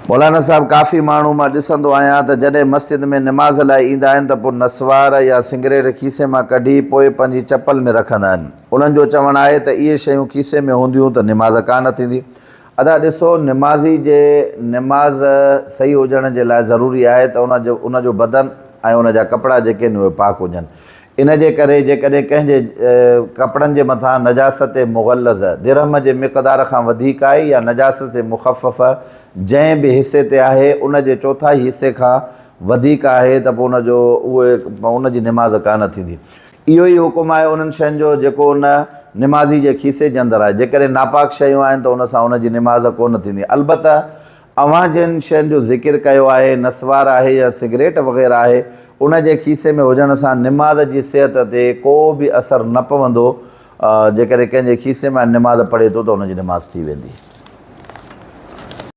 مولانا صاحب ڪافي ماڻهو مان ڏسندو آهيان ته جڏهن مسجد ۾ نماز لاء ايندا آهن ته پوء نسوار يا سگريٽ کيسي مان ڪڍي پوء پنهنجي چپل ۾ رکندا آهن. انهن جو چوڻ آهي ته اهي شيون کيسي ۾ هونديون ته نماز ڪانه ٿيندي. ادا ڏسو نمازي جي نماز صحيح هجڻ جي لاء ضروري آهي ته ان جو ان جو بدن ۽ ان جا ڪپڙا جيڪي آهن اهي پاڪ هجن. ان جي ڪري جيڪڏهن ڪنهن جي ڪپڙن جي مٿان نجاست مغلظه درهم جي مقدار کان وڌيڪ آهي يا نجاست مخففه جنهن به حصي تي آهي ان جي چوٿائي حصي کان وڌيڪ آهي ته پوء ان جو اهي ان جي نماز ڪانه ٿيندي. اهو ئي حڪم آهي انهن شين جو جيڪو ان نمازي جي کيسي جي اندر آهي. جيڪڏهن ناپاڪ شيون آهن ته ان سان ان جي نماز ڪونه ٿيندي. البته اوهان جن شين جو ذڪر ڪيو آهي، نسوار آهي يا سگريٽ وغيره آهي، ان جي کيسي ۾ هجڻ سان نماز جي صحت تي ڪو به اثر نه پوندو، جيڪڏهن ڪنهن جي کيسي مان نماز پڙهي ٿو ته ان جي نماز ٿي ويندي.